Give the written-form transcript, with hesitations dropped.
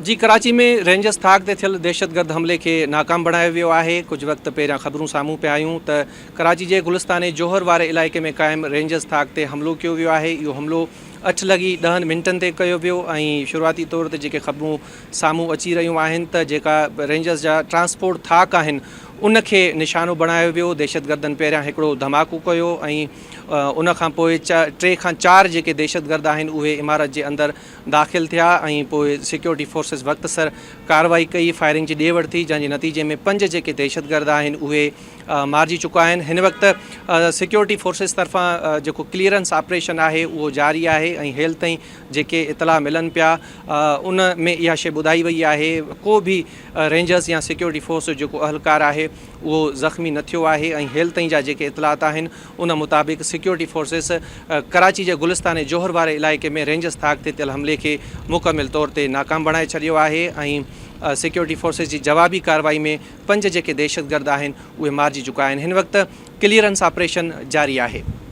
جي ڪراچي ۾ رينجرز ٿاڪ تي ٿيل دهشتگرد حملي کي ناڪام بڻايو ويو آهي، ڪجهه وقت پهريان خبرون سامهون پيا آيون ته ڪراچي جي گلستان جوهر واري علائقي ۾ قائم رينجرز ٿاڪ تي حملو ڪيو ويو آهي، اهو حملو اٺ لڳي ڏهن منٽن تي ڪيو ويو ۽ شروعاتي طور تي جيڪي خبرون سامهون اچي رهيون آهن ته جيڪا رينجرز جا ٽرانسپورٽ ٿاڪ آهن ان کي نشانو بڻايو ويو، دهشتگردن پهريان هڪڙو ڌماڪو ڪيو ۽ ان کان پوء ٽي کان چار جيڪي دهشتگرد آهن اهي عمارت جي اندر داخل ٿيا ۽ پوء سيڪيورٽي فورسز وقت سر ڪارروائي ڪئي، فائرنگ جي ڏي وٺ ٿي جنهن جي نتيجي ۾ پنج جيڪي دهشتگرد آهن اهي مارجي چڪا آهن، هن وقت سيڪيورٽي فورسز طرفان جيڪو ڪليئرنس آپريشن آهي اهو جاري آهي ۽ هيل تائين جيڪي اطلاع ملن پيا ان ۾ اها شيء ٻڌائي وئي آهي ڪو به رينجرز يا سيڪيورٽي فورس جو جيڪو اهلڪار آهي اهو زخمي نه ٿيو آهي ۽ هيل تائين جا جيڪي اطلاعات آهن ان مطابق سيڪيورٽي فورسز ڪراچي جي گلستان جوهر واري علائقي ۾ رينجرز ٿاڪ تي ٿيل حملي کي مڪمل طور تي ناڪام بڻائي ڇڏيو آهي ۽ سيڪيورٽي فورسز جي جوابي ڪارروائي ۾ پنج جيڪي دهشتگرد آهن اهي مارجي چڪا آهن هن وقت ڪليئرنس آپريشن جاري آهي.